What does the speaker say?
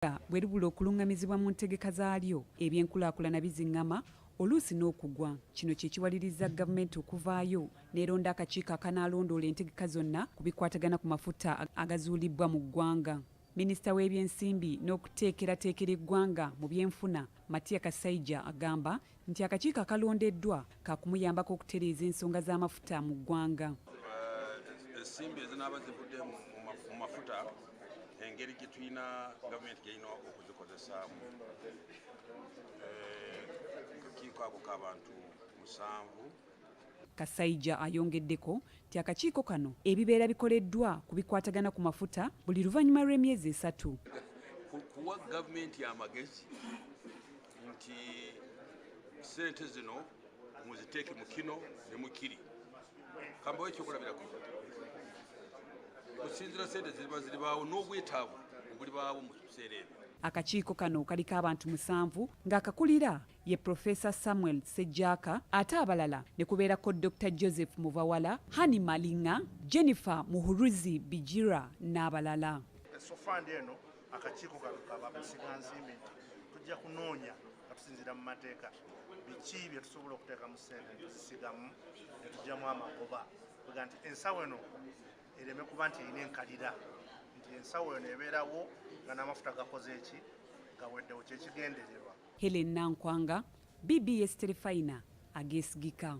Bwe libula okulungamizibwa mu ntegeka zaalyo, ebyenkulaakulana biziŋŋama oluusi n'okugwa. Kino kye kiwaliriza gavumenti okuvaayo n'eronda akakiiko akanaalondoola entegeka zonna ku bikwatagana ku mafuta agazuulibbwa mu ggwanga. Minisita w'ebyensimbi n'okuteekerateekera eggwanga mu byenfuna, Matia Kasaija, agamba nti akakiiko akalondeddwa kaakumuyambako okutereeza ensonga z'amafuta mu ggwanga. Ensimbi ezinaaba zivudde mu mafuta, engeri gye tulina gavumenti gyerina okuzikozesaamu. Kakiiko ako k'abantu 7. Kasaija ayongeddeko nti akakiiko kano ebibeera bikoleddwa ku bikwatagana ku mafuta buli luvannyuma lw'emyezi 3. Kuwa gavumenti amagezi nti ssente zino muziteeke mu kino ne mu kiri. Kambawo ekyokulabirako, kusinziira ssente ziba ziribaawo n'obwetaavu obulibaawo mu biseera ebyo. Akakiiko kano kaliko abantu 7 ng'akakulira ye Profesa Samuel Sejjaka, ate abalala ne kubeerako Dr. Joseph Muvawala, Hani Malinga, Jennifer Muhuruzi Bigira n'abalala. Sofandi eno akakiiko kano kaba musigansimbi nti tujja kunoonya nga tusinziira mu mateeka biki bye tusobola okuteeka mu ssente tuzisigamu ne tuggyamu amagoba, kuga nti ensawo eno ereme kuba nti erina enkalira, nti ensawo eno ebeerawo nga n'amafuta gakoze eki gaweddewo, kyekigendererwa. Helen Nankwanga, BBS Terefayina, ageesigika.